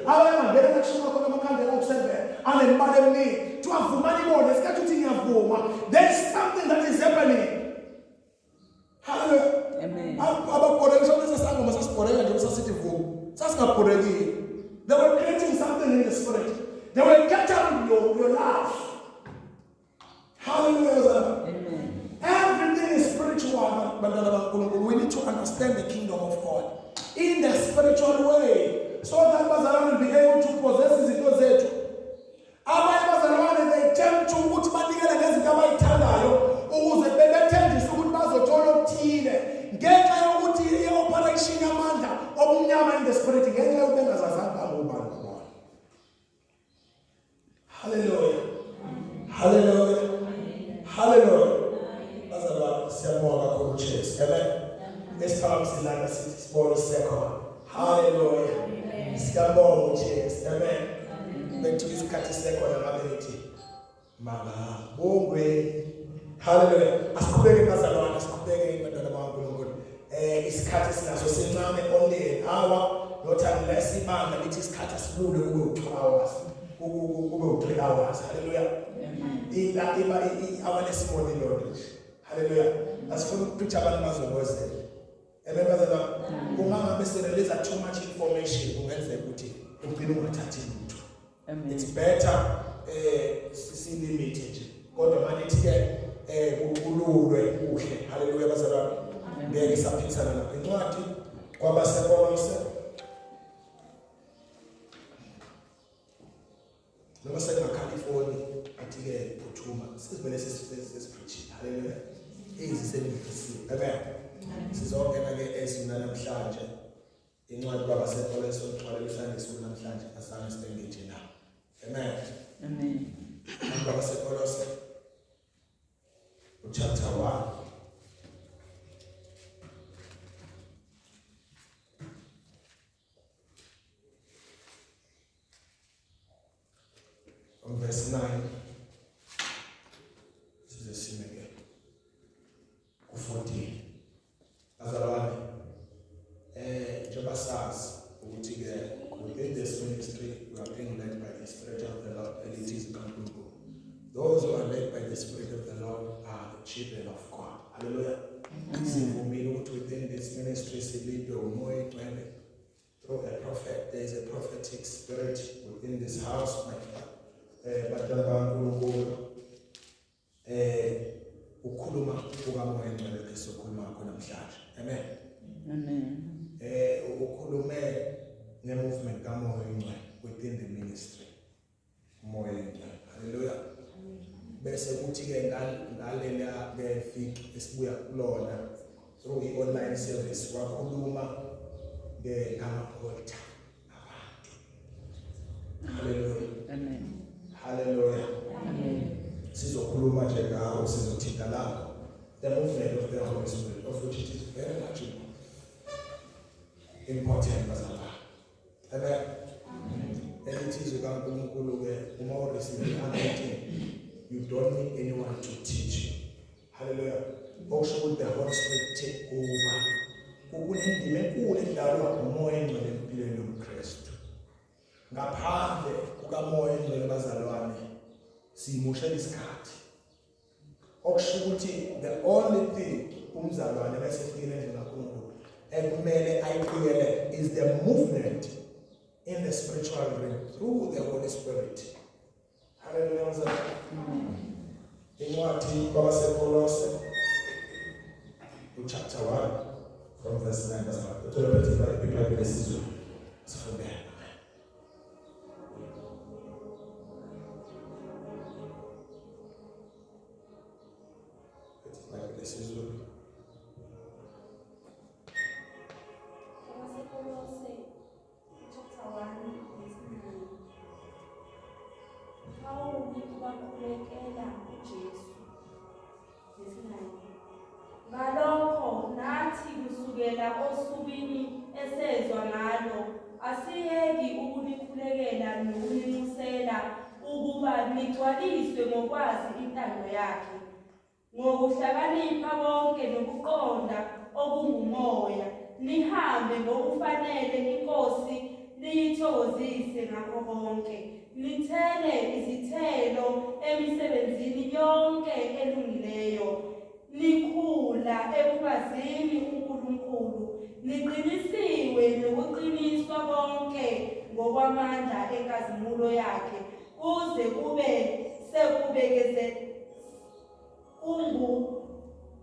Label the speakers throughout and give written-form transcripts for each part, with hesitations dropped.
Speaker 1: Abanye bangena ekushuma khona amakhandlela awu-7 anemibala eminingi. Kuthiwa vumani ibona isikhathi uthi ngiyavuma. There is something that is happening. Hallelujah.
Speaker 2: Amen.
Speaker 1: Ababhoreka ngisho lesa sangoma sasibhoreka nje sasithi vuma. Sasingabhorekile. They were creating something in the spirit. They were capturing your life. Hallelujah.
Speaker 2: Amen.
Speaker 1: Everything is spiritual, bantwana baNkulunkulu. We need to understand the kingdom of God in the spiritual way so that bazalwane will be able to possess izinto zethu. Abanye bazalwane they tend to ukuthi banikele ngezinto abayithandayo ukuze bebethenjiswe ukuthi bazothola okuthile ngenxa yokuthi i-operation yamandla obumnyama in the spirit ngenxa yokuthi bengazazanga bangobani babona. Hallelujah. Hallelujah. Hallelujah. Bazalwane siyabonga kakhulu uJesu. Amen. Esiphakamise izandla sithi sibone sisekhona. Hallelujah. Siyabonga uJesu. Amen. Bethu isikhathi sekhona ngabe ngithi makabongwe. Hallelujah. Asiqhubeke bazalwane, asiqhubeke bantwana bakaNkulunkulu. Eh isikhathi sinaso sincane only an hour not unless ibandla lithi isikhathi asilule kube u2 hours. Kube u3 hours. Hallelujah. Ila iba i-hour lesimoni lodwa nje. Hallelujah. Asifuni ukupreach abantu bazokwezela. Amen bazalwane. Uma ngabe sirelease too much information kungenzeka ukuthi ugcine ungathathi lutho.
Speaker 2: Amen.
Speaker 1: It's better eh silimit nje. Kodwa manje ke eh kululwe kuhle. Hallelujah bazalwane. Ngeke saphikisana lapho. Incwadi kwabaseKolose noma sekungakhala ifoni athi ke phuthuma sizivele sesipreachile. Hallelujah. Iziselivisiwe. Amen. Sizongena ke ezwini namhlanje. Incwadi kwabaseKolose uxolele usandisiwe namhlanje asange sibe na. Amen.
Speaker 2: Amen.
Speaker 1: Incwadi kwabaseKolose chapter 1 from verse 9 size sime ke ku-14 Bazalwane, eh njengoba sazi ukuthi ke within this ministry we are being led by the Spirit of the Lord elithi izwi kaNkulunkulu. Those who are led by the Spirit of the Lord are the children of God. Hallelujah. Sivumile ukuthi within this ministry silidwe umoya oyingcwele through a prophet. There is a prophetic spirit within this house, my father. Eh bantwana bakaNkulunkulu eh ukukhuluma kukaMoya Ngcwele esokhuluma ngakho namhlanje. Amen.
Speaker 2: Amen.
Speaker 1: Eh ukhulume nge movement kaMoya Ngcwele within the ministry. Umoya Ngcwele. Hallelujah. Bese kuthi ke ngalela ke viki esibuya kulona through i online service wakhuluma ke ngama altar. Abantu. Hallelujah.
Speaker 2: Amen.
Speaker 1: Hallelujah.
Speaker 2: Amen.
Speaker 1: Sizokhuluma nje ngawo sizothinta lapho. The movement of the Holy Spirit of which it is very much important bazalwane. Amen. Elithi izwi kaNkulunkulu ke uma u receive anointing you don't need anyone to teach you. Hallelujah. Okusho ukuthi the Holy Spirit take over. Kunendima enkulu edlalwa umoya engcwele empilweni yoMkristu. Ngaphandle kukamoya engcwele bazalwane simoshela isikhathi. Okusho ukuthi the only thing umzalwane bese efikile endlini kaNkulunkulu ekumele ayiqikelele is the movement in the spiritual realm through the Holy Spirit. Haleluya mzalwane. Incwadi kwabaseKolose uchapter 1 from verse 9 bazalwane. Ucela phethe iBhayibheli esiZulu. Sifunde. Phethe iBhayibheli esiZulu.
Speaker 3: KwabaseKolose Chapter 1 verse 9. Pawuli ubakhulekela uJesu. Verse 9. Ngalokho nathi kusukela osukwini esezwa ngalo asiyeki ukunikhulekela nokuninxusela ukuba nigcwaliswe ngokwazi intando yakhe Ngokuhlakanipha konke nokuqonda okungumoya, nihambe ngokufanele iNkosi, liyithokozise ngakho konke, nithele izithelo emisebenzini yonke elungileyo, nikhula ekwazini uNkulunkulu, niqinisiwe nokuqiniswa konke ngokwamandla enkazimulo yakhe, kuze kube sekubekeze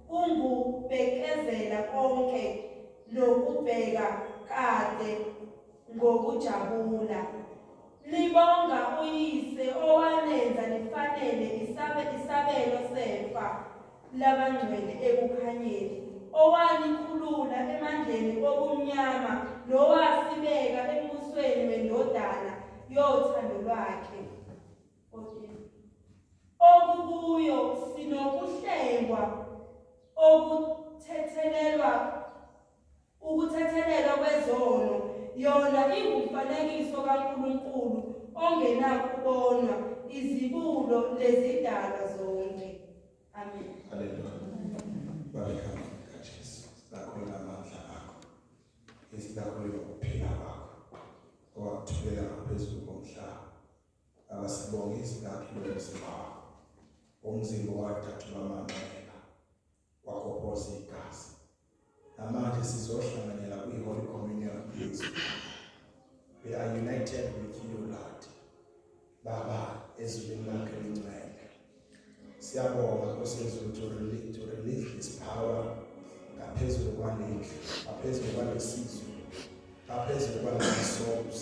Speaker 3: kungubekezela konke nokubheka kade ngokujabula, nibonga uYise owanenza nifanele isabelo sefa labangcwele ekukhanyeni, owanikhulula emandleni obumnyama nowasibeka embusweni weNdodana yothando lwakhe. 14. Okukuyo sinokuhlengwa, ukuthethelelwa kwezono, yona ingumfanekiso kaNkulunkulu ongenakubonwa, izibulo lezidalwa zonke. Amen.
Speaker 1: Haleluya. Baba, egameni likaJesu, silakhulula amandla akho, esilakhulula ukuphila kwakho owakuthulela ngaphezulu komhlaba. Abasibonga izwi lakhe lomzimba wakho, umzimba owadatshulwa amanxeba, wakhophoza igazi. Namanje sizohlanganyela kwi-Holy Communion yezwi. We are united with you, Lord. Baba, ezulwini lakhe elingcwele, siyabonga, Nkosi yezulu, to release this power ngaphezulu kwalendlu, ngaphezulu kwalesizwe, ngaphezulu kwale souls,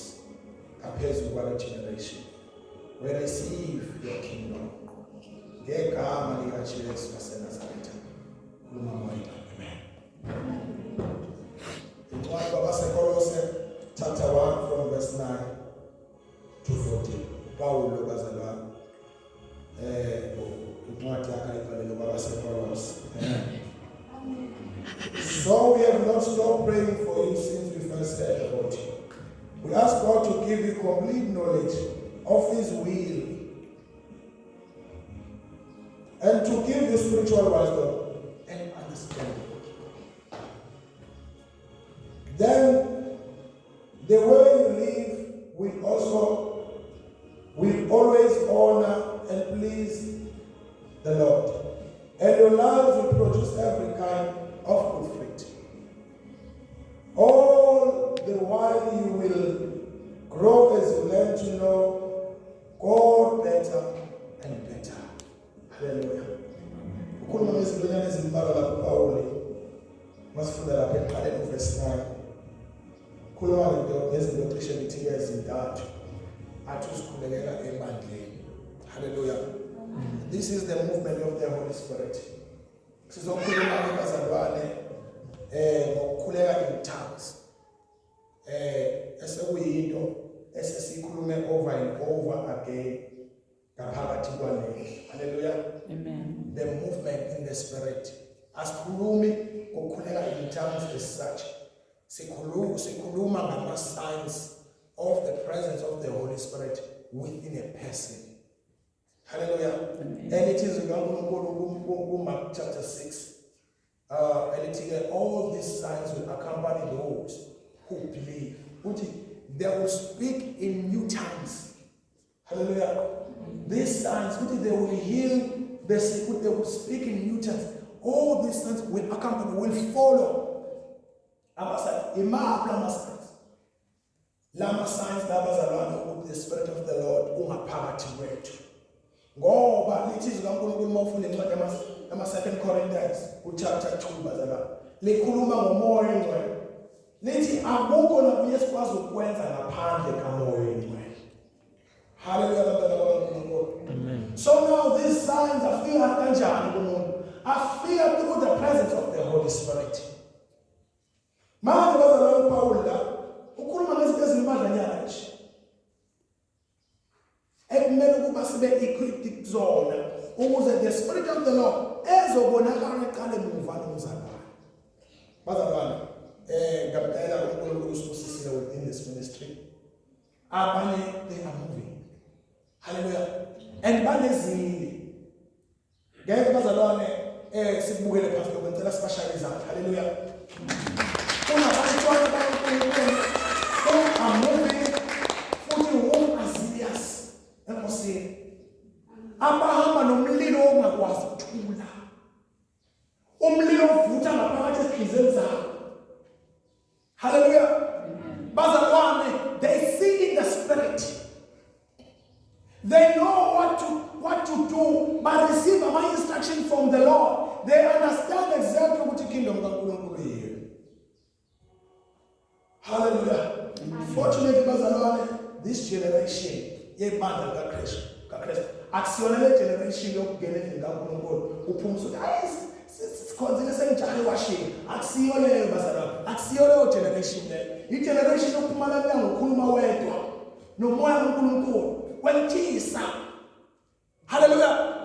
Speaker 1: ngaphezulu kwale generation. We receive your kingdom ngegama likaJesu waseNazaretha. Khuluma, Moya. Amen. Incwadi kwabaseKolose, chapter 1, from verse 9 to 14. Paulo, bazalwane, incwadi yakhe ayibhalele kwabaseKolose. Amen. So we have not stopped praying for you since we first heard about you. We ask God to give you complete knowledge of His will and to give you spiritual wisdom and understanding. Then the way you live will always honor and please the Lord. And your lives will produce every kind of good fruit. All the while you will grow as you learn to know God better and better. Hallelujah. Ukhuluma ngezintonyana ezimbalwa lapho Pawuli. Masifunda lapha ekuqaleni uverse 9. Khuluma ngento ngezinto cishe ngithi ezintathu. Athi usikhulekela ebandleni. Hallelujah. This is the movement of the Holy Spirit. Sizokhuluma ngebazalwane ngokukhuleka in tongues. Esekuyinto esesikhulume over and over again ngaphakathi kwalendlu. Hallelujah.
Speaker 2: Amen.
Speaker 1: The movement in the spirit. Asikhulumi ngokukhuleka in tongues as such. Sikhuluma ngama signs of the presence of the Holy Spirit within a person. Hallelujah.
Speaker 2: Amen.
Speaker 1: And it is kaNkulunkulu ku Mark chapter 6. And it all these signs will accompany those who believe. Uthi they will speak in new tongues. Hallelujah. These signs, uthi they will heal the sick, uthi they will speak in new tongues. All these signs will accompany, will follow. Ama signs, imaphi lama signs? Lama signs labazalwane ukuthi the Spirit of the Lord ungaphakathi kwethu. Ngoba lithi izwi kaNkulunkulu uma ufunda incwadi yama 2 Corinthians ku chapter 2, bazalwane, likhuluma ngoMoya oNgcwele. Lithi akukho nakunye esikwazi ukwenza ngaphandle kaMoya oNgcwele. Hallelujah, bantwana bakaNkulunkulu.
Speaker 2: Amen.
Speaker 1: So now these signs afika kanjani kumuntu? Afika through the presence of the Holy Spirit. Manje bazalwane, uPaul la ukhuluma ngezinto ezimbadlanyana nje ekumele ukuba sibe equipped kuzona ukuze the Spirit of the Lord ezobonakala eqale muva nomzalwane. Bazalwane, ngiyacela, uNkulunkulu usibusisile within this ministry. Abanye, they are moving. Hallelujah. And banezili. Ngeke bazalwane sikubukele phansi lokho, ngicela sibashaye izandla. Hallelujah. Kunabantwana bakaNkulunkulu who are moving. bengakwazi ukuthula. Umlilo uvutha ngaphakathi ezinhliziyweni zabo. Hallelujah. Bazalwane, they see in the spirit. They know what to do, but receive my instruction from the Lord. They understand exactly ukuthi kingdom kaNkulunkulu yini. Hallelujah. Fortunately, bazalwane, this generation yebandla likaKristu, kaKristu, akusiyona le generation yokungena endlini kaNkulunkulu uphuma usuthi, "Hayi, sikhonzile, sengijahile washini." Akusiyo leyo, bazalwane. Akusiyo leyo generation leyo. I-generation yokuphuma emnyango ukhuluma wedwa nomoya kaNkulunkulu wentshisa. Hallelujah.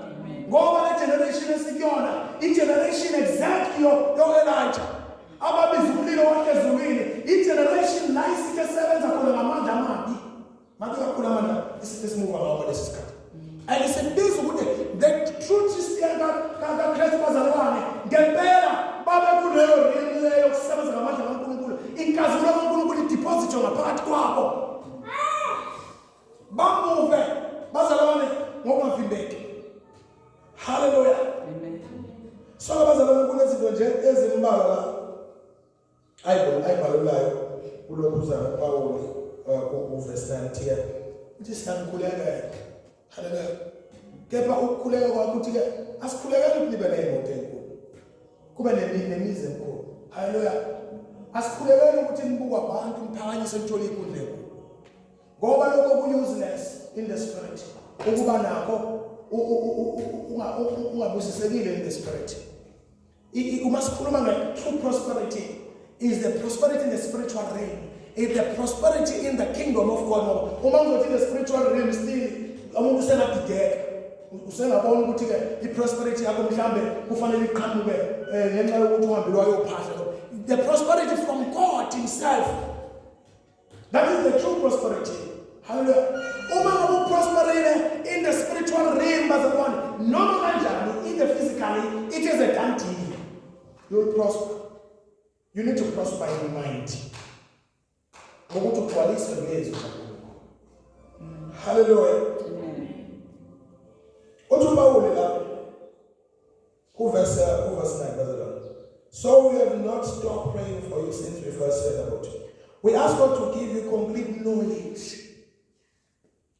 Speaker 1: Ngoba le generation esikuyona i-generation exactly yo-Elijah ababiza umlilo wakhe ezulwini, i-generation la isithe esebenza khona ngamandla amabi, mabi kakhulu amandla isithe simuva ngawo lesi sikhathi, and sibiza ukuthi the true Christian kaKristu, bazalwane, ngempela babe kuleyo realm leyo kusebenza ngamandla kaNkulunkulu, inkazimulo kaNkulunkulu ideposit ngaphakathi kwabo, bamuve, bazalwane, ngokungavimbeki. Haleluya.
Speaker 2: Amen.
Speaker 1: So bazalwane, kunezinto nje ezimbalwa la ayibalulayo kulokhuzana uPawuli kuverse 19, uthi siyamkhulekela. Haleluya. Kepha ukukhuleka kwakho, uthi ke asikhulekele ukuthi nibe ney'moto ey'nkulu, kube nemizi emikhulu. Haleluya. Asikhulekele ukuthi nibukwe abantu, niphakanyise, nithole iy'khundla ey'nkulu, ngoba lokho ku-useless in the spirit ukuba nakho ungabusisekile in the spirit. Uma sikhuluma nge-true prosperity, is the prosperity in the spiritual realm, is the prosperity in the kingdom of God, ngoba uma ngizothi in the spiritual realm, still umuntu usengadideka, usengabona ukuthi-ke i-prosperity yakho mhlambe kufanele iqhamuke ngenxa yokuthi uhambile wayophahla. The prosperity from God himself, that is the true prosperity. Hallelujah. Uma ngabe uprosperile in the spiritual realm, bazalwane, noma kanjani in the physically, it is a done deal. You will prosper. You need to prosper in mind. Ngokuthi ugcwaliswe ngezwi likaNkulunkulu. Hallelujah.
Speaker 2: Amen.
Speaker 1: Uthi uPawuli la kuverse 9, bazalwane. So we have not stopped praying for you since we first heard about you. We ask God to give you complete knowledge.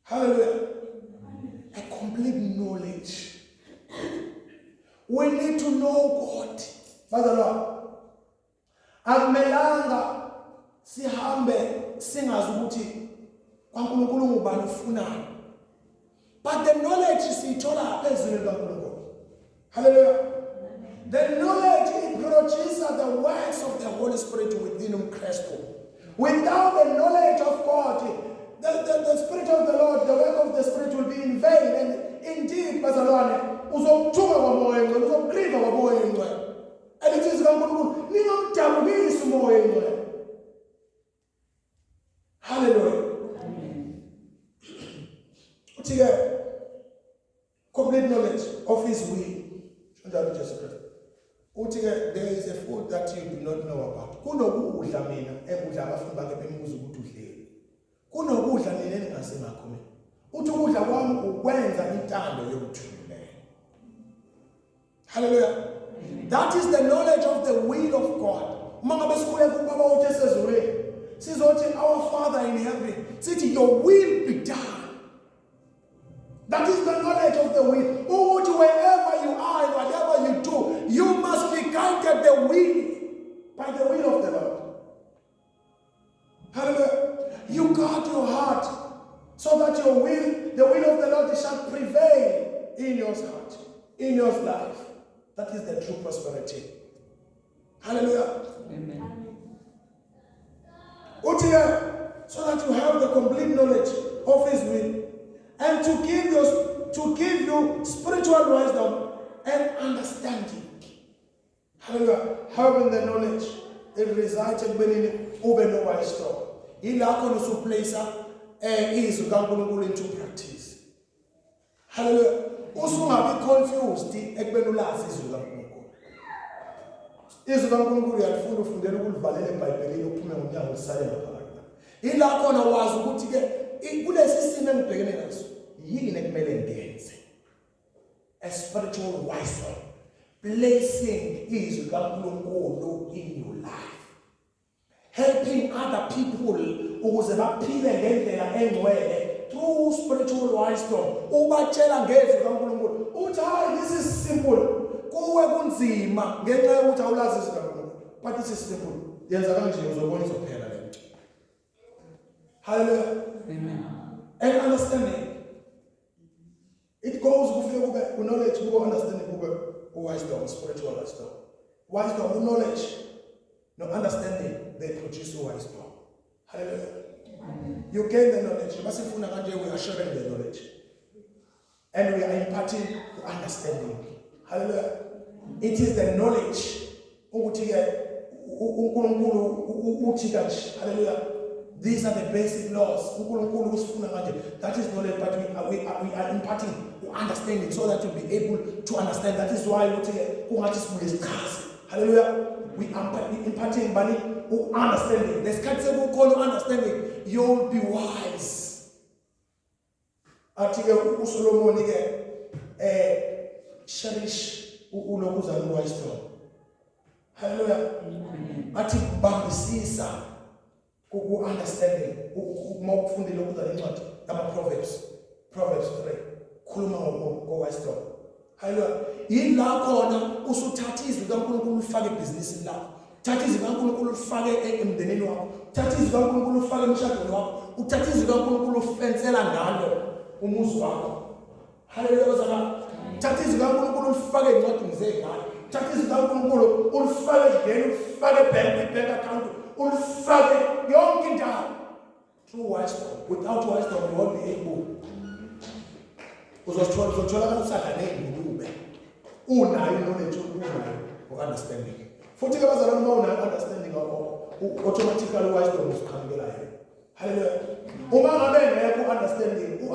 Speaker 1: Hallelujah. A complete knowledge. We need to know God. Bazalwane, akumelanga sihambe singazi ukuthi kwaNkulunkulu ngubani, ufunani. But the knowledge siyithola ezwini likaNkulunkulu. Hallelujah. The knowledge, it produces the works of the Holy Spirit within umKristu. Without the knowledge of God, the Spirit of the Lord, the work of the Spirit will be in vain. And indeed, bazalwane, uzomthuka kwamoya engcwele, uzomgrieva kwamoya engcwele. Elithi izwi kaNkulunkulu, ningamdabukisi umoya engcwele. Hallelujah.
Speaker 2: Amen.
Speaker 1: Uthi ke complete knowledge of his will. Njalo uJesu Kristu. Uthi ke there is a food that you do not know about. Kunokudla mina engudla, abafundi bakhe bembuza ukuthi udleni. Kunokudla nina eningazi ngakho mina. Uthi ukudla kwami ukwenza intando yokuthumileyo. Hallelujah. That is the knowledge of the will of God. Uma ngabe sikhuleka kuBaba wethu esezulwini, sizothi, "Our Father in heaven," sithi, "Your will be done." That is the knowledge of the will. Ukuthi wherever you are and whatever you do, you must be guided the will by the will of the Lord. Hallelujah. You guard your heart so that your will, the will of the Lord shall prevail in your heart, in your life. That is the true prosperity. Hallelujah.
Speaker 2: Amen.
Speaker 1: Uthi ke, so that you have the complete knowledge of his will and to give you spiritual wisdom and understanding. Hallelujah. Having the knowledge, it resides ekubeni ube no wisdom. Yila khona usuplace izwi kaNkulunkulu into practice. Hallelujah. Usungabi confused ekubeni ulazi izwi likaNkulunkulu. Izwi likaNkulunkulu uyalifunda, ufundela ukulivalela eBhayibhelini, uphume ngomnyango, lisale ngaphakathi. Yila khona wazi ukuthi ke kulesi simo engibhekene naso yini ekumele ngiyenze. A spiritual wisdom, placing izwi likaNkulunkulu in your life, helping other people ukuze baphile ngendlela engcwele through spiritual wisdom. Ubatshela ngezwi likaNkulunkulu, uthi, "Hayi, this is simple." Kuwe kunzima ngenxa yokuthi awulazi izwi likaNkulunkulu, but this is simple. Yenza kanje, uzobona izophela le nto. Hallelujah.
Speaker 2: Amen.
Speaker 1: And understanding, it goes kufike kube knowledge, kube understanding, kube wisdom, spiritual wisdom. Wisdom, knowledge no understanding, they produce wisdom. Hallelujah. You gain the knowledge. Masifuna kanje, we are sharing the knowledge and we are imparting the understanding. Hallelujah. It is the knowledge ukuthi ke uNkulunkulu uthi kanje. Hallelujah. These are the basic laws. uNkulunkulu usifuna kanje. That is knowledge, but we are imparting understanding so that you'll be able to understand. That is why uthi ke kungathi sibuye sichaze. Hallelujah. We are imparting bani? Understanding. Lesikhathi sekukhona understanding, you'll be wise. Athi ke uSolomoni ke, cherish ulokuzana wisdom. Hallelujah. Athi bambisisa ku understanding. Uma ukufundile ukuzana incwadi yama Proverbs, Proverbs 3 khuluma ngo wisdom. Hallelujah. Yila khona usuthatha izwi kaNkulunkulu ufake ebhizinisini lakho, thatha izwi kaNkulunkulu ufake emndenini wakho, thatha izwi kaNkulunkulu ufake emshadweni wakho, uthatha izwi kaNkulunkulu ufensela ngalo umuzi wakho. Haleluya bazalwane. Thatha izwi kaNkulunkulu ulifake ezincwadini zey'ngane, thatha izwi kaNkulunkulu ulifake edleni, ulifake ebhenki, kwi-bank account, ulifake yonke indawo through wisdom. Without wisdom, you won't be able. Uzozithola, uzotholakala usadla ney'ngulube unayo knowledge, unayo u-understanding. Futhi-ke bazalwane, uma unayo understanding, automatically wisdom uziqhamukela yena. Haleluya. Uma ngabe ngekho understanding,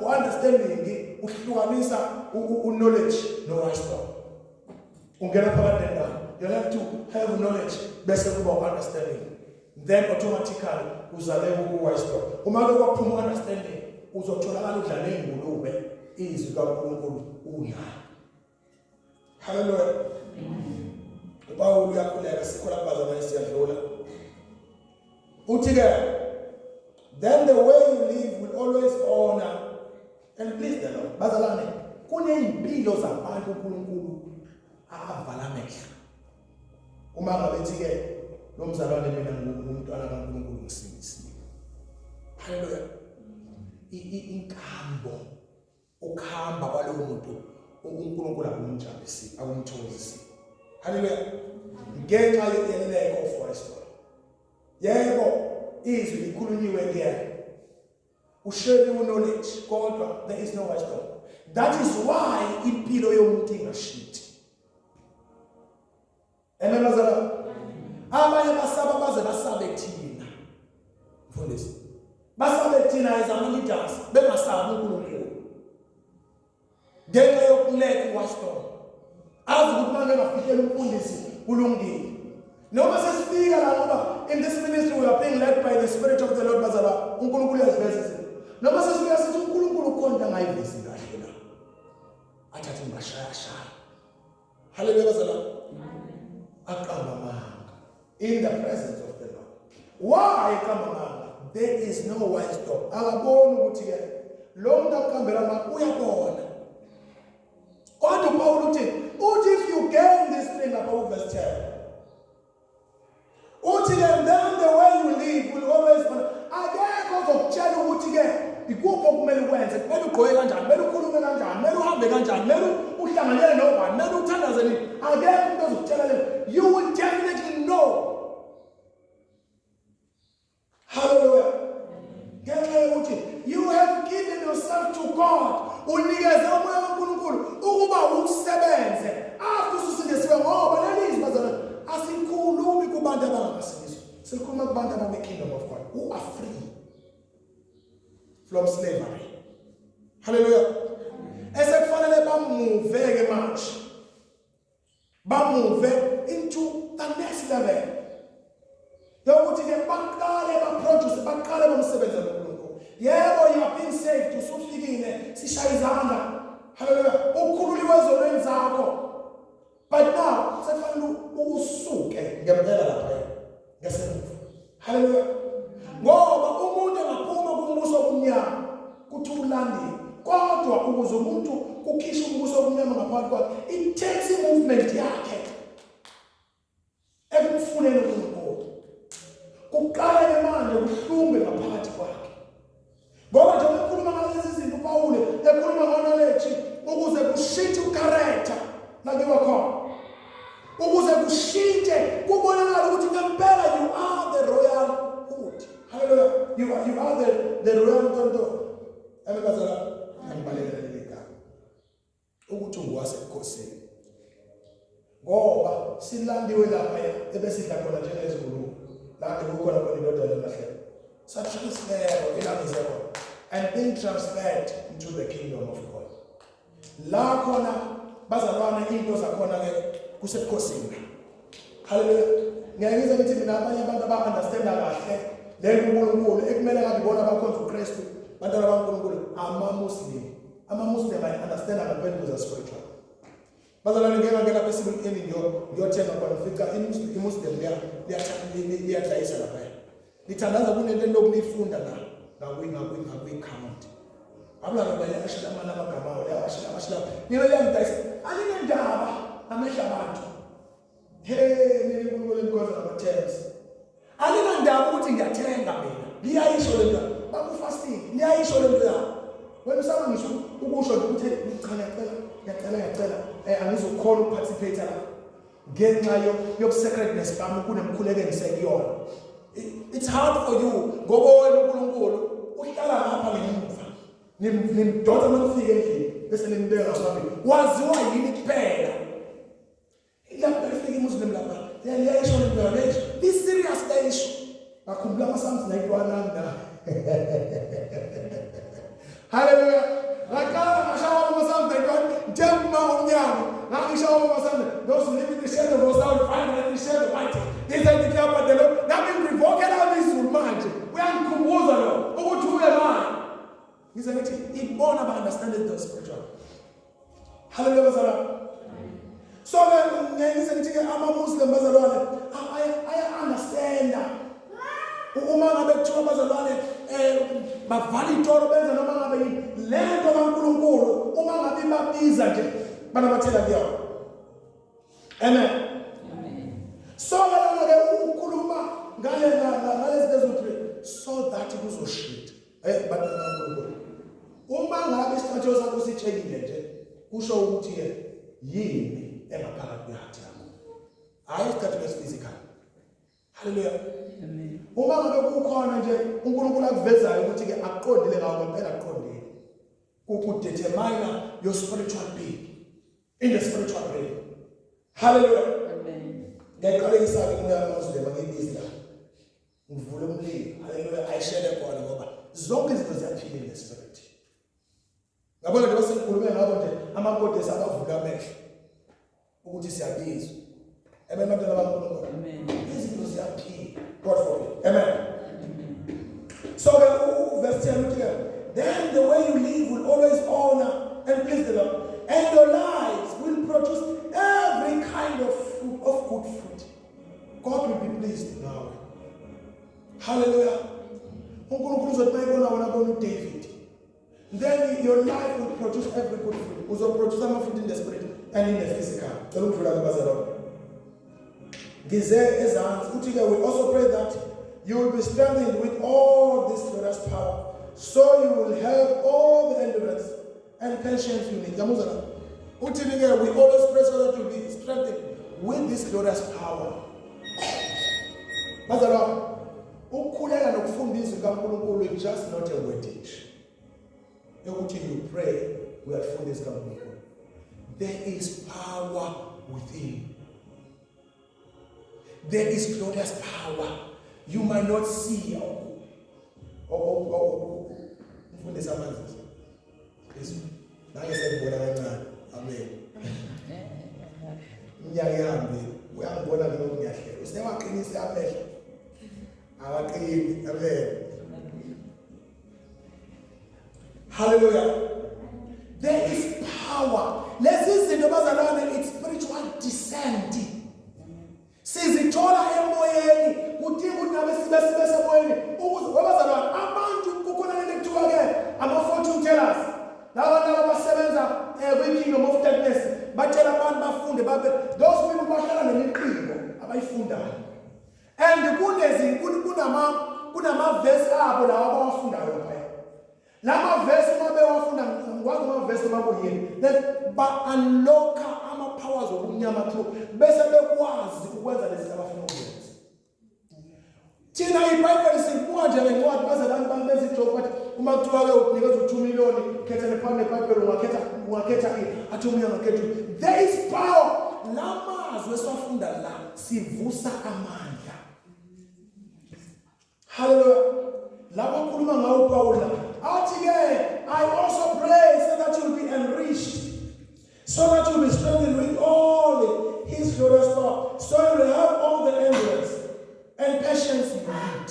Speaker 1: u-understanding uhlukanisa u-knowledge no-wisdom. Ungena phakathi nendawo. You have to have knowledge, bese kuba u-understanding, then automatically uzale u-wisdom. Uma ke kwaphuma u-understanding, uzotholakala udla ney'ngulube izwi kaNkulunkulu unalo. Haleluya. uPawulu uyakhuleka, sikho lapha bazalwane, siyadlula. Uthi ke, "Then the way you live will always honor and please the Lord." Bazalwane, kunezimpilo zabantu uNkulunkulu avala amehlo. Uma ngabe ethi ke lo mzalwane, "Mina ngumntwana kaNkulunkulu, ngisindisiwe." Haleluya. Inkambo, ukuhamba kwalowo muntu, uNkulunkulu akumjabulisi, akumthokozisi. Haleluya. Ngenxa ye-lack of wisdom. Yebo, izwi likhulunyiwe kuyena, ushare knowledge, kodwa there is no wisdom. That is why impilo yomuntu ingashintshi. Amen bazalwane. Abanye basaba, baze basabe thina mfundisi, basabe thina as ama leaders, bengasabi uNkulunkulu ngenxa yoku-lack wisdom. Azi ukuthi manje ngafihlela umfundisi kulungile, noma sesifika la, ngoba in this ministry we are being led by the Spirit of the Lord. Bazalwa, uNkulunkulu uyaziveza izinto. Noma sesifika sithi uNkulunkulu ukhona angayivezi kahle la, athathe ngibashaya shaya. Haleluya bazalwane. Aqamba amanga in the presence of the Lord. Why aqamba amanga? There is no wisdom. Akaboni ukuthi ke lo muntu aqambela amanga uyabona. Kodwa uPaul uthi if you gain this thing lapha verse 10, uthi ke, "Then the way you live will always honor." Akekho ozokutshela ukuthi ke ikuphi okumele ukwenze, kumele ugqoke kanjani, kumele ukhulume kanjani, kumele uhambe kanjani, kumele uhlanganyele nobani, kumele uthandaze nini. Akekho umuntu ozokutshela le. You will definitely know. Hallelujah. Ngenxa yokuthi you have given yourself to God, unikeze umoya kaNkulunkulu ukuba usebenze after ususindisiwe. Ngoba leli izwi bazalwane asikhulumi kubantu abangasindiswa, sikhuluma kubantu ababe kingdom of God, who are free from slavery. Hallelujah. Esekufanele ba-move ke manje, ba-move into the next level yokuthi ke baqale ba-produce, baqale bomsebenzi noNkulunkulu. Yebo, you are being saved, usufikile, sishaya izandla. Haleluya. Ukhululiwe ezonweni zakho. But now sekufanele usuke ngempela lapha ngesemuva. Haleluya. Ngoba umuntu engaphuma kumbuso obumnyama kuthi ulandile. Kodwa ukuze umuntu kukhishwe umbuso obumnyama ngaphakathi kwakhe, it takes i-movement yakhe ekumfuneni uNkulunkulu. Kuqala ke manje kuhlungwe ngaphakathi kwakhe. Ngoba nje ukhuluma ngalezi zinto uPawule ekhuluma ngo-knowledge ukuze kushintshe ucharacter lakiwa khona. Ukuze kushintshe kubonakala ukuthi ngempela you are the royal hood. Hallelujah. You are the royal ntonto. Amen bazalwane. Angibalekela leli gama. Ukuthi ungowasebukhosini. Ngoba silandiwe lapha ebesidla khona njengezingulube. La kukhona khona indodana yamahlelo. Satransfer ilangize khona and being transferred into the kingdom of God. La khona bazalwane into zakhona ke kusebukhosini. Hallelujah. Ngiyake ngize ngithi mina abanye abantu aba-understanda kahle le nkulunkulu ekumele ngabe ibona abakhonza uKristu, bantwana baNkulunkulu, ama-Muslim. Ama-Muslim ayi-understanda ngempela into za-spiritual. Bazalwane ngeke ngake lapha esibini ngiyothenga khona ngifica i-Muslim liyadayisa lapha. Lithandaza kunento elokhu liyifunda la ngakwi-count. Abulala bayashela amanye amagama awo liyawashela amashela. Nibe liyangidayisa. Alinendaba namehla abantu. Hey, nina inkulumo enikhonza ngama-terms. Alinandaba ukuthi ngiyathenga mina. Liyayisho le nto. Bakufasting, liyayisho le nto yabo. Wena usaba ngisho ukusho nje ukuthi cha ngiyacela, ngiyacela, ngiyacela. Angizukhona ukuparticipate la. Ngenxa yobu-sacredness bami kunemkhuleko engisekuyona. It's hard for you ngoba wena uNkulunkulu uhlala ngapha ngemuva. Nimdonsa uma nifika endlini bese nimbeka ngaphambili. Waziwa yini kuphela? Lapho lifika iMuslim lapha. Liyayisho le nto leyisho. Li serious leyisho. Ngakhumbula ama-Psalms 91 ami la. Hallelujah. Ngaqala ngashawa ama-Psalms 91 njengoba ngomnyango. Ngangishawa ama-Psalms. Those who live in the shadow of the Most High find in the shadow of mighty. This is the declare the Lord. Nami ngirevokela izulu manje. Uyangikhumbuza lo ukuthi uye manje. Ngize ngithi ibona ba understand the spiritual. Hallelujah bazalwane. So ke ngize ngithi ke ama-Muslim bazalwane aya understanda. Uma ngabe kuthiwa bazalwane bavala itoro benza noma ngabe yini lento kaNkuluNkulu uma ngabe babiza nje banamathela kuyona. Amen. So lana ke ukukhuluma ngale ngalezi zinto so that kuzoshintsha. Bantwana kaNkuluNkulu. Uma ngabe isicathulo sakho sitshekile nje kusho ukuthi ke yini engaphakathi kweheart yakho. Hayi isicathulo esiphysical. Hallelujah.
Speaker 2: Amen.
Speaker 1: Uma ngabe kukhona nje uNkulunkulu akuvezayo ukuthi ke akuqondile ngawo ngempela akuqondile. Kudetermine your spiritual being in the spiritual realm. Hallelujah.
Speaker 2: Amen.
Speaker 1: Ngiyaqalekisa ke umoya wamazulu ngiyibizi la. Ngivule umlilo. Hallelujah. Ayishele khona ngoba zonke izinto ziyaphila in the spirit. Ngabona nje basengikhulume ngabo nje amakodesi abavula amehlo ukuthi siyabizwa. Amen bantwana baNkulunkulu.
Speaker 2: Amen.
Speaker 1: Izinto ziyaphila. God forbid. Amen. So ke verse 10 uthi ke then the way you live will always honor and please the Lord, and your lives will produce every kind of fruit, of good fruit. God will be pleased nawe. Hallelujah. uNkulunkulu uzothi mayibona wena bona uDavid. Then your life will produce every good fruit. Uzoproduce ama-fruit in the spirit and in the physical. Cela ukudlula ke bazalwane. Ngize ezansi uthi ke we also pray that you will be strengthened with all this glorious power, so you will have all the endurance and patience you need. Yamuzwa la? Uthi ke we always pray so that you will be strengthened with this glorious power. Bazalwane, ukukhuleka nokufunda izwi kaNkulunkulu is just not a wordage. Yokuthi you pray uyafunda izwi kaNkulunkulu. There is power within. There is glorious power. You might not see. Oh, mfundisi amanzi. Please. Nange sengibona kancane. Amen. Iminyaka ihambile. Uyangibona nje lokhu ngiyahlela. Usewaqinisa amehlo. Awaqini. Amen. Hallelujah. There is power. Lezi zinto bazalwane, it's spiritual descent. Sizithola emoyeni, kudinga ukuthi nabe sibe sibe semoyeni ukuze wabazalwane abantu kukhona lento ekuthiwa ke ama-fortune tellers. Laba laba basebenza kwi-kingdom of darkness, batshela abantu bafunde babe those people bahlala nemiqingo abayifundayo. And kunezi kunama verse abo lawa abawafundayo lapha. Lama verse uma bewafunda, ngikwazi ama verse noma kuyini, then ba unlock ama powers obumnyama through bese bekwazi ukwenza lezi abafuna ukuzenza. Thina iBhayibheli sibuka nje ngencwadi, baze abantu benza ijoke bathi uma kuthiwa ke ukunikeza u2 million, khetha nephambi neBhayibheli, ungakhetha ini? Athi omunye angakhetha. There is power. Lamazwi esiwafunda la sivusa amandla. Hallelujah. Lapho akhuluma ngawo Paul athi ke, "I also pray so that you will be enriched, so that you will be strengthened with all his glorious power, so you will have all the endurance and patience you need.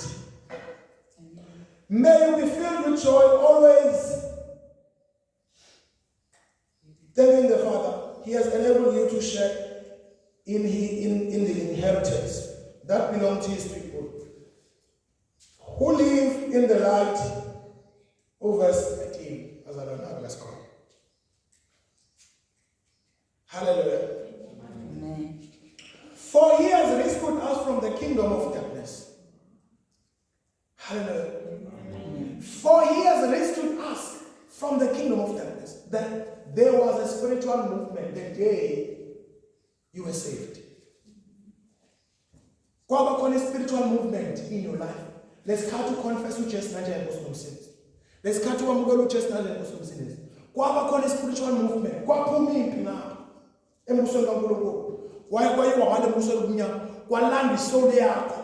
Speaker 1: May you be filled with joy always, thanking the Father. He has enabled you to share in the inheritance that belongs to his people who live in the light." Oh, verse 13. Bazalwane, let's go. Hallelujah.
Speaker 2: Amen.
Speaker 1: "For he has rescued us from the kingdom of darkness." Hallelujah. For he has rescued us from the kingdom of darkness. That there was a spiritual movement the day you were saved. Kwaba khona spiritual movement in your life. Lesikhathi uconfess uJesu nanjengenkosi nomsindisi. Lesikhathi wamukela uJesu nanjengenkosi nomsindisi. Kwaba khona spiritual movement. Kwaphuma impi ngapha embusweni kaNkulunkulu. Kwaye kwayiwa ngale mbusweni obumnyama. Kwalanda isoul yakho.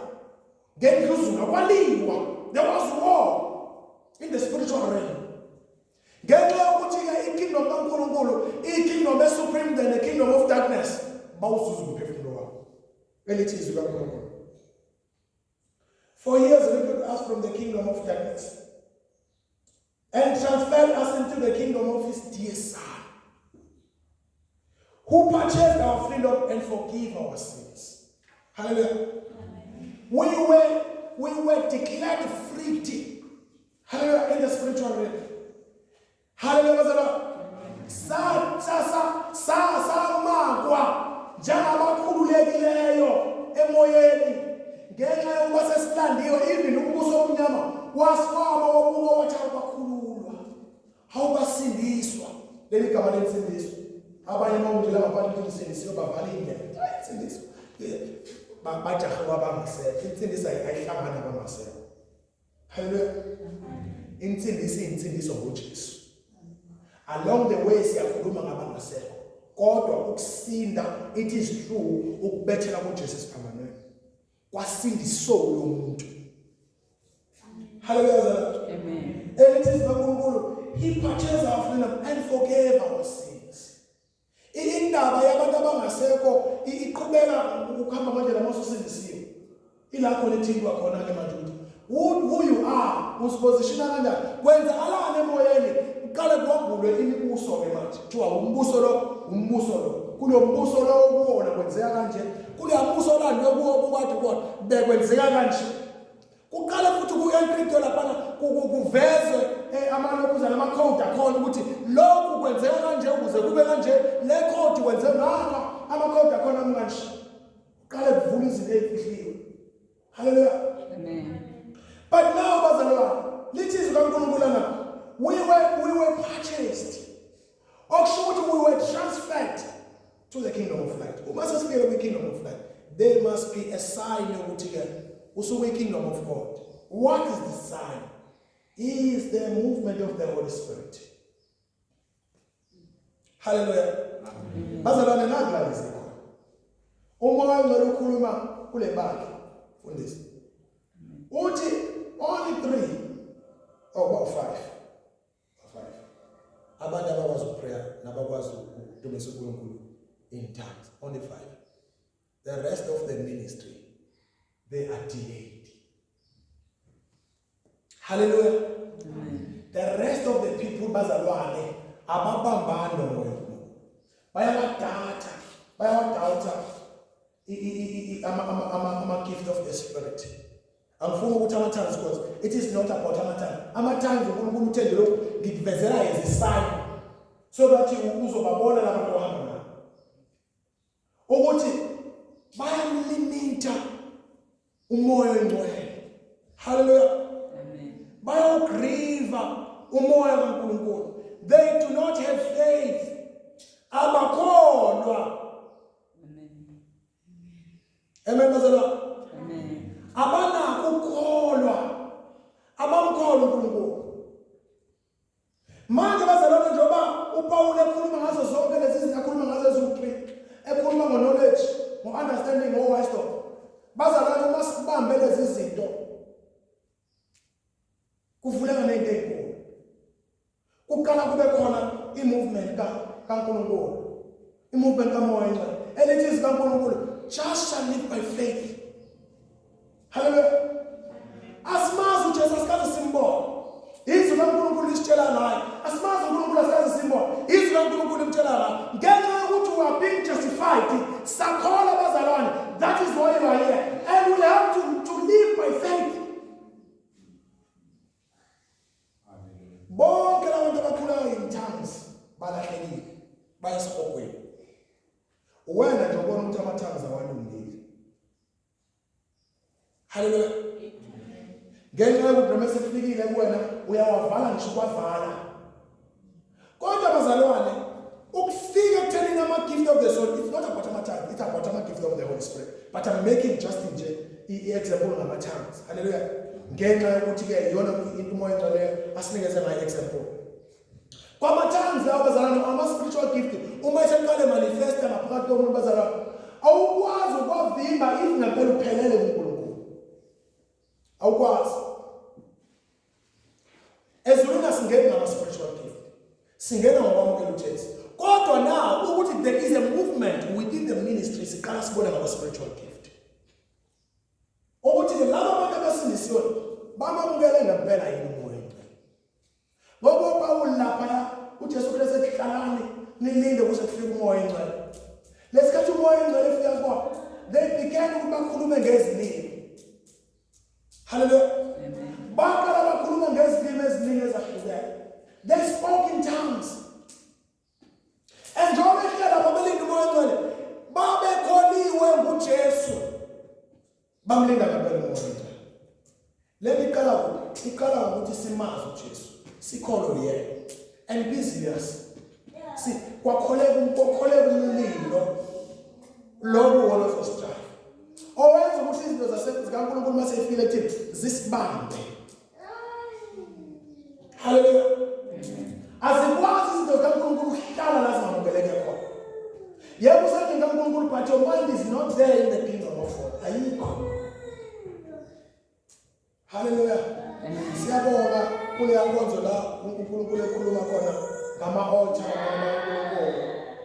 Speaker 1: Ngendluzula kwaliwa. There was war in the spiritual realm. Ngenxa yokuthi-ke i-kingdom kaNkulunkulu, i-kingdom e-supreme than the kingdom of darkness, bawuzuza umphefumulo wakho. Elithi izwi kaNkulunkulu. "For he has rescued us from the kingdom of darkness and transferred us into the kingdom of his dear Son, who purchased our freedom and forgive our sins." Hallelujah. We were declared free. Hallelujah. In the spiritual realm. Hallelujah. Bazalwane. Sa sa sa sa samakwa njengabakhululekileyo emoyeni ngenxa yokuba sesilandiwe. Even umbuso omnyama waswama wabuka wathi awubakhululwa, awubasindiswa. Leli gama lensindiso, abanye mawungela ngaphandle ukuthi ngisindisiwe, bavala indlela. Hayi, insindiso bajahe kwabangasekho. Insindiso ayihlangani nabangasekho. Haleluya. Insindiso iyinsindiso ngoJesu. Along the way siyakhuluma ngabangasekho, kodwa ukusinda, it is true, ukubethela kuJesu esiphambanweni kwasinda isoul yomuntu. Haleluya.
Speaker 2: Amen.
Speaker 1: Elithi izwi kaNkulunkulu, he purchased our freedom and forgave our sins. Indaba yabantu abangasekho iqhubeka ukuhamba manje lama ususindisiwe. Ilapho lethintwa khona ke manje ukuthi who you are, usipositiona kanjani, kwenzakalani emoyeni. Uqale kuwambulwe imibuso ke manje, kuthiwa umbuso lo, umbuso lo, kulo mbuso lo kuwona kwenzeka kanje, kulo mbuso olandwe kuwo bukade kuwona bekwenzeka kanje. Kuqala futhi ku-encryptwe laphana, kuvezwe amalokhuzana, ama-code akhona ukuthi lokhu kwenzeka kanje ukuze kube kanje, le code kwenze ngapha, ama-code akhona ami kanje. Kuqale kuvula izinto ey'fihliwe. Haleluya.
Speaker 2: Amen.
Speaker 1: But now bazalwane, lithi izwi kaNkulunkulu lana, we were purchased, okusho ukuthi we were transferred to the kingdom of light. Uma sesifikele kwi-kingdom of light, there must be a sign yokuthi-ke usukwi-kingdom of God. What is the sign? Is the movement of the Holy Spirit. Haleluya. Bazalwane, nakulale sikhona uMoya oNgcwele ukhuluma kule bandla, mfundisi uthi only three or about five, five abantu abakwazi ukuprayer nabakwazi ukudumisa uNkulunkulu in tongues, only five. The rest of the ministry, they are delayed. Hallelujah. The rest of the people, bazalwane, ababambani nomoya. Bayawadatha, bayawadawutha ama-gift of the spirit. Angifuni ukuthi ama-tongues because it is not about ama-tongues. Ama-tongues uNkulunkulu uthe nje lokhu ngikuvezela as a sign so that uzobabona labantu ohamba nabo ukuthi bayamlimitha umoya oyingcwele. Hallelujah.
Speaker 2: Amen.
Speaker 1: Bayawugriva umoya kaNkulunkulu. They do not have faith. Abakholwa.
Speaker 2: Amen.
Speaker 1: Amen bazalwane.
Speaker 2: Amen.
Speaker 1: Abanakho ukukholwa. Abamkholwa uNkulunkulu. Manje bazalwane njengoba uPaul ekhuluma ngazo zonke lezi zinto akhuluma ngazo eziwu-3 ekhuluma ngo-knowledge, ngo-understanding, ngo-wisdom. Bazalwane uma sibambe lezi zinto kuvuleka nento ezinkulu. Kuqala kube khona i-movement kaNkulunkulu. I-movement kaMoya oNgcwele. Elithi izwi kaNkulunkulu, just shall live by faith. Hallelujah. Asimazi uJesu asikaze simbone. Izwi kaNkulunkulu lisitshela ngaye. Asimazi uNkulunkulu asikaze simbone. Izwi kaNkulunkulu limtshela ngaye. Ngenxa yokuthi we are being justified, sakholwa bazalwane. That is why you are here. And we have to live by faith. Bonke labantu abakhulayo in tongues balahlekile, bayesihogweni. Wena nje ubona ukuthi ama-tongues awalungile. Haleluya. Ngenxa yokuthi noma esefikile kuwena uyawavala ngisho kwavala. Kodwa bazalwane ukufika ekuthenini ama-gift of the soul, it's not about ama-tongues, it's about ama-gift of the Holy Spirit. But I'm making just nje i-example ngama-tongues. Haleluya. Ngenxa yokuthi-ke iyona into uMoya oNgcwele asinikeze ngayo i-example. Kwama-tongues lawo bazalwane ama-spiritual gift uma eseqale manifesta ngaphakathi komuntu bazalwane awukwazi ukwavimba if ngempela uphelele kuNkulunkulu. Awukwazi. Ezulwini asingeni ngama-spiritual gift. Singena ngokwamukela uJesu. Kodwa now ukuthi there is a movement within the ministry siqala sibone ngama-spiritual gift. Ukuthi-ke laba abantu abasindisiwe bamamukele ngempela yini uMoya oNgcwele. Ngoba uPawulu laphaya uJesu Kristu ethi hlalani nilinde kuze kufike uMoya oNgcwele. Lesikhathi uMoya oNgcwele efika kubona, they began ukuthi bakhulume ngezilimi. Hallelujah.
Speaker 2: Amen.
Speaker 1: Baqala bakhuluma ngezilimi eziningi ezahlukene. They spoke in tongues. And njengoba behlala lapho belinde uMoya oNgcwele, babekholiwe nguJesu. Bamlinda ngempela uMoya oNgcwele. Le nto iqala kuphi? Iqala ngokuthi simazi uJesu, sikholwe uyena. And be serious. Si kwakholeka kwakholeka umlilo lobu wona ozosidrayiva. Owenza ukuthi izinto zikaNkulunkulu uma seyifikile kuthina zisibambe. Haleluya. Azikwazi izinto zikaNkulunkulu ukuhlala la zingamukeleke khona. Yebo usendlini kaNkulunkulu but your mind is not there in the kingdom of God. Ayikho. Haleluya. Siyabonga kuleya nkonzo la uNkulunkulu ekhuluma khona ngama-altar ngamaNkulunkulu.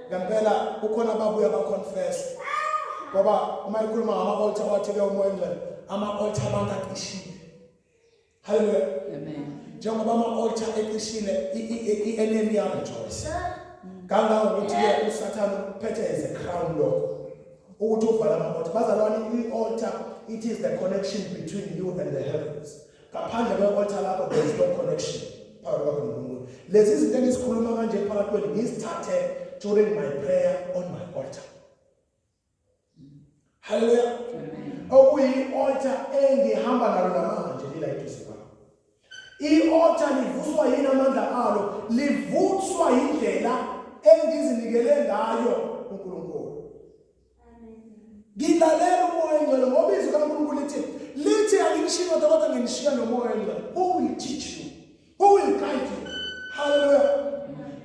Speaker 1: Ngempela kukhona ababuya ba-confess. Ngoba uma ekhuluma ngama-altar wathi-ke uMoya oNgcwele ama-altar abantu acishile. Haleluya.
Speaker 2: Amen.
Speaker 1: Njengoba ama-altar ecishile i-enemy ya-rejoice. Kangangokuthi-ke uSathane uphethe as a crown lokho. Ukuthi uvala ama-altar. Bazalwane i-altar it is the connection between you and the heavens. Ngaphandle kwe-altar lakho there is no connection phakathi kwakho noNkulunkulu. Lezi zinto engizikhuluma kanje phakathi kwenu ngizithathe during my prayer on my altar. Hallelujah.
Speaker 2: Amen.
Speaker 1: Okuyi-altar engihamba nalo namanje lila eduze kwami. I-altar livuswa yini amandla alo? Livuthwa indlela engizinikele ngayo uNkulunkulu. Ngilalela uMoya oNgcwele ngoba izwi kaNkulunkulu lithi anginishiyi kodwa kodwa nginishiya noMoya oNgcwele. Who will teach you? Who will guide you? Hallelujah.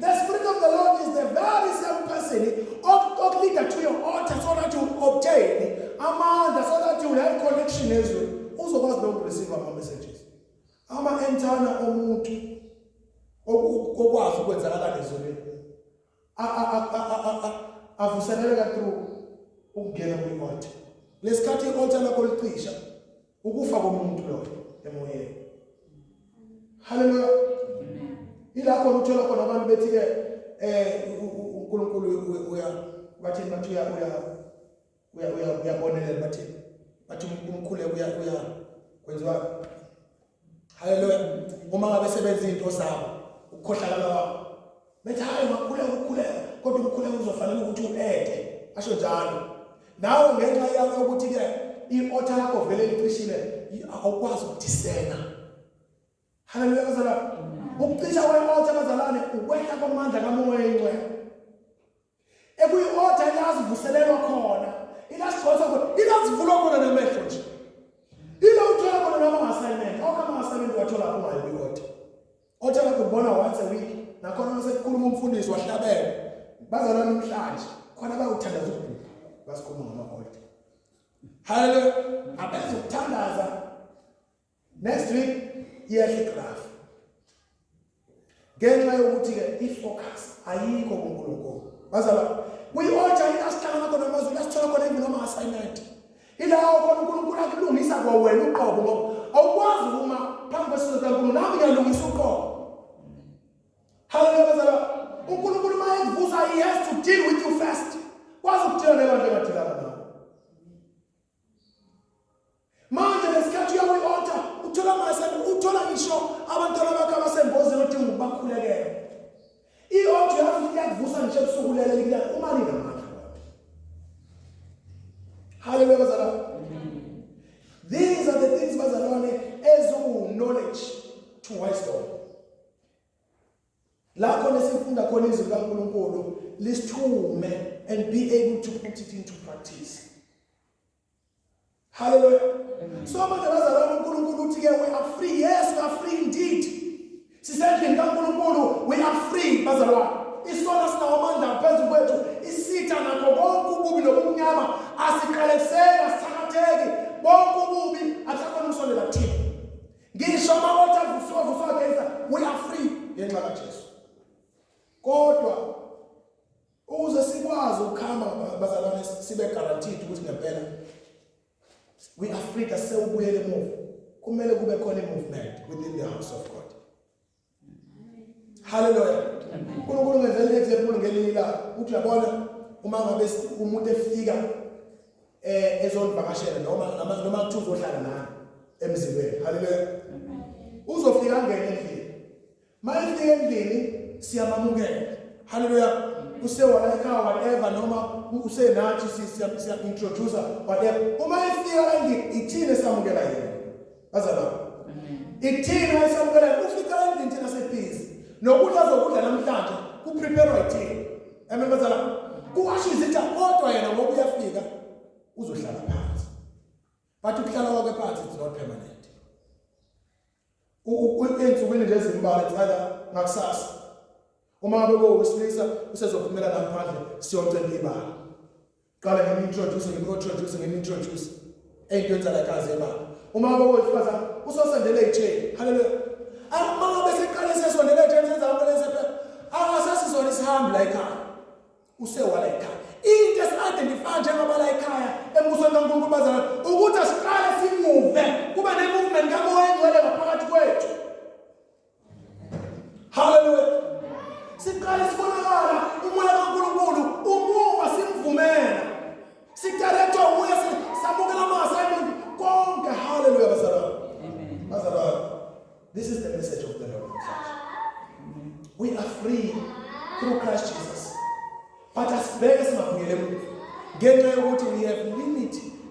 Speaker 1: The Spirit of the Lord is the very same person okuleader to your altar so that you obtain amandla so that you will have connection ezweni. Uzokwazi nokureceive ama-messages. Ama-antenna omuntu okwazi ukwenzakala ezulwini avuseleleka through ukungena kwi-altar. Lesikhathi i-altar lakho licisha ukufa komuntu loyo emoyeni. Hallelujah.
Speaker 2: Amen.
Speaker 1: Ila khona uthola khona abantu bethi ke uNkulunkulu uya bathini bathi uya uya uya uya uyabonelela bathini bathi umkhuleko uya uya kwenziwa. Haleluya. Uma ngabe sebenza izinto zabo ukukhohlakala kwabo bethi hayi ungakhuleka ukukhuleka kodwa ukukhuleka kuzofanele ukuthi uede asho njalo nawe ngenxa yokuthi ke i-altar yakho vele licishile awukwazi ukudisena. Haleluya bazalwane. Ukucisha kwe-altar bazalwane ukwehla kwamandla kaMoya oyiNgcwele. Ekuyi-altar ilazivuselelwa khona, ilasigcotshwa khona, ilazivulwa khona namehlo nje. Ila uthola khona noma ama-assignment, awukho ama-assignment wathola lapho ungayi kwi-altar. Altar lakho ubona once a week, nakhona uma sekukhuluma umfundisi wahlabela. Bazalwane namhlanje khona bayothandaza ukubhubha, basikhuluma ngama-altar. Haleluya. Abenza ukuthandaza next week iyehla igraph ngenxa yokuthi ke ifocus ayikho kuNkulunkulu. Bazalwane, kwi-altar ila sihlangana khona amazwi, la sithola khona even noma assignment, ilawo khona uNkulunkulu akulungisa kwawena uqobo, ngoba awukwazi ukuma phambi kwesizwe kaNkulunkulu nami ngiyalungisa uqobo. Haleluya bazalwane. uNkulunkulu uma ekuvusa he has to deal with you first. Kwazi ukudila nebandla engadilanga nawe. Manje lesikhathi uya kwi-altar uthola ama-assignment, uthola ngisho abantwana bakho abasengozini odinga ukubakhulekela. I-altar uyazi ukuthi iyakuvusa ngisho ebusuku ulele likulala uma linamandla kodwa. Haleluya bazalwane. These are the things bazalwane eziwu-knowledge to wisdom. La khona esifunda khona izwi likaNkulunkulu lisithume and be able to put it into practice. Hallelujah. So manje bazalwane uNkulunkulu uthi ke we are free. Yes, we are free indeed. Sisendlini kaNkulunkulu, we are free bazalwane. Isona sinawo amandla phezu kwethu, isitha nakho konke ububi nobumnyama asiqalekiseki, asithakatheki. Bonke ububi akusakhona ukusondela kuthina. Ngisho ama-altar avusiwe avuswa against, we are free ngenxa kaJesu. Kodwa ukuze sikwazi ukukhamba bazalwane sibe guaranteed ukuthi ngempela we are free sewubuyele emuva, kumele kube khona i-movement within the house of God. Hallelujah. uNkulunkulu ngenzela example ngelinye ilanga uthi uyabona uma ngabe umuntu efika ezonivakashela noma kuthiwa uzohlala nani emzini. Hallelujah. Uzofika angene endlini. Mayefika endlini siyamamukela. Hallelujah. Usewala ekhaya whatever noma usenathi siya introduce whatever. Uma efika la endlini ithini esamukela yena. Bazalwane. Ithina esamukela ufika endlini thina sebhizi. Nokudla azokudla namhlanje kuprepare ithina. Amen bazalwane. Kuwasha izitsha kodwa yena ngoba uyafika uzohlala phansi. But ukuhlala kwakhe phansi it's not permanent. Ey'nsukwini nje ezimbalwa, it's either ngakusasa uma ngabe kowesilisa usezophumela la phandle siyocela ibala, qala ngim-introduce ngim-introduce ngim-introduce ey'ntweni zalakazi ebala. Uma ngabe kowesifazane usosondele ey'tsheni. Haleluya. Uma ngabe seqale sesondele ey'tsheni sezamele akasasizona isihambi la ekhaya, usewala ekhaya. Into esi-identify njengoba la ekhaya embusweni kaNkulunkulu bazalwane ukuthi asiqale simuve, kube ne-movement kaMoya Engcwele ngaphakathi kwethu. Haleluya. Siqale sibonakala umoya kaNkulunkulu umuva simvumela, sidarethwa uye, samukela ama-assignment konke. Haleluya bazalwane. Bazalwane, this is the message of the Lord namhlanje. We are free through Christ Jesus, but asibheke singabuyele emuva ngenxa yokuthi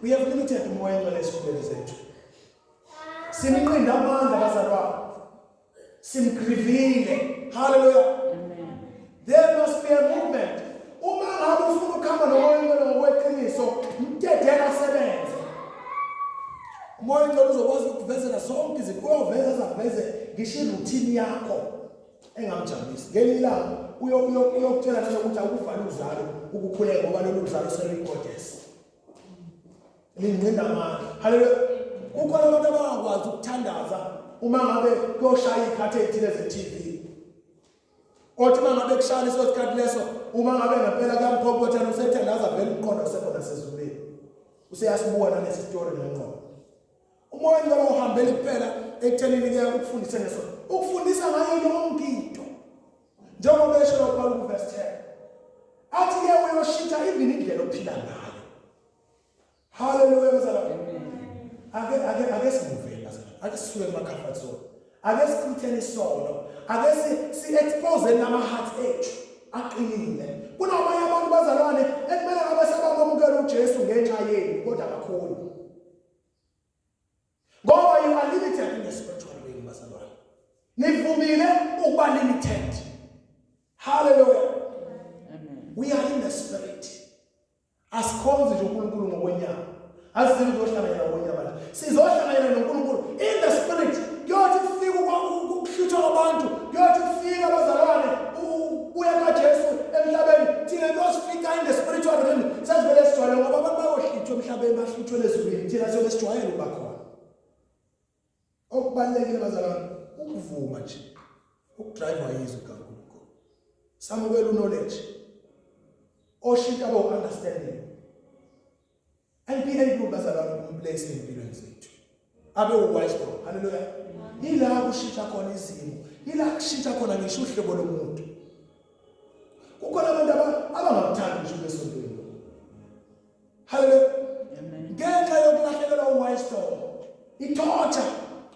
Speaker 1: we have limited umoya engcwele esikhuleni zethu. Simnqinda amandla bazalwane, simgrivile. Haleluya. There must be a movement. Uma ngabe ufuna ukuhamba nomoya engcwele ngokweqiniso, mdedela asebenze. Umoya engcwele uzokwazi ukukuvezela zonke izinto, uyoveza azaveze ngisho iroutine yakho engamjabulisi. Ngelinye ilanga uyokutshela nanokuthi akuvale uzalo ukukhuleka ngoba lolu uzalo seluyigodesi linqinda amandla. Haleluya. Kukhona abantu abangakwazi ukuthandaza uma ngabe kuyoshaya iy'khathi ey'thile ze-TV, othi uma ngabe kushaya leso sikhathi leso, uma ngabe ngempela kuyamphokothela usethandaza vele umqondo usekhona sezulwini, useyasibuka nalesi story ngengqondo. Umoya Ongcwele uhambele kuphela ekuthenini ke ukufundise ngesona, ukufundisa ngayo yonke into njengoba esho uPaul kuverse 10. ake ake simuvele bazalwane. Ake sisuke kuma comfort zone. Ake sichitheni isono. Ake si si expose nama hearts ethu aqinile. Kunabanye abantu bazalwane ekumele ngabe sebamamukela uJesu ngenxa yenu kodwa kakhulu. Ngoba you are limited in the spiritual realm bazalwane. Nivumile ukuba limited. Hallelujah.
Speaker 2: Amen.
Speaker 1: We are in the spirit. Asikhonzi nje uNkulunkulu ngokwenyama. Asizile ukuzohlanganyela ngokwenyama la. Sizohlanganyela noNkulunkulu in the spirit. Kuyothi kufika ukuhlutshwa kwabantu, kuyothi kufika abazalwane ukubuya kaJesu emhlabeni, thina kuyosifika in the spiritual realm. Sesivele sijwayele ngoba abantu bayohlutshwa emhlabeni, bahlutshwe ezulwini. Thina siyobe sijwayele ukuba khona. Okubalulekile bazalwane ukuvuma nje ukudrive yizwi kaNkulunkulu. Samukela uknowledge oshintsha bo understanding. And be able bazalwane ukumplace empilweni zethu. Abe uwise bro. Hallelujah. Yila kushintsha khona izimo, yila kushintsha khona ngisho uhlobo lomuntu. Kukhona abantu abangakuthandi ngisho besontweni. Hallelujah. Ngenxa yokulahlekelwa uwisdom. Ithotha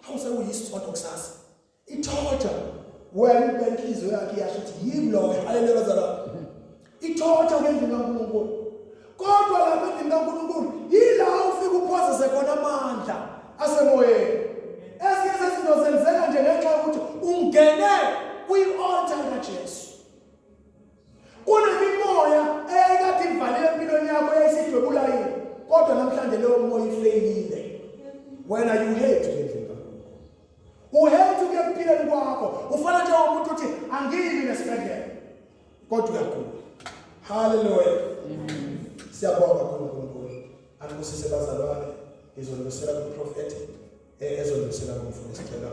Speaker 1: awusewuyisonto kusasa. Ithotha wena inhliziyo yakhe iyasho ukuthi yimi loyo. Hallelujah bazalwane. Ithotha kendlini kaNkulunkulu. Kodwa lapha endlini kaNkulunkulu yila ufika uphozise khona amandla asemoyeni. Ezinye zezinto zenzeka nje ngenxa yokuthi ungene kwi-altar kaJesu. Kunemimoya eyayikade ivalile empilweni yakho eyayisidwebula yini, kodwa namhlanje leyo moya ifeyilile. Wena you hate endlini kaNkulunkulu. Uhate ukuya ekuphileni kwakho. Ufana njengomuntu uthi angiyi mina esibhedlela. Kodwa uyagula. Hallelujah. Siyabonga kakhulu uNkulunkulu. Anibusise bazalwane. Ngizondlusela kuprofeti ezondlusela kumfundisi cela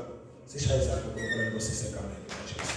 Speaker 1: sishaye izandla uNkulunkulu anibusise egameni likaJesu.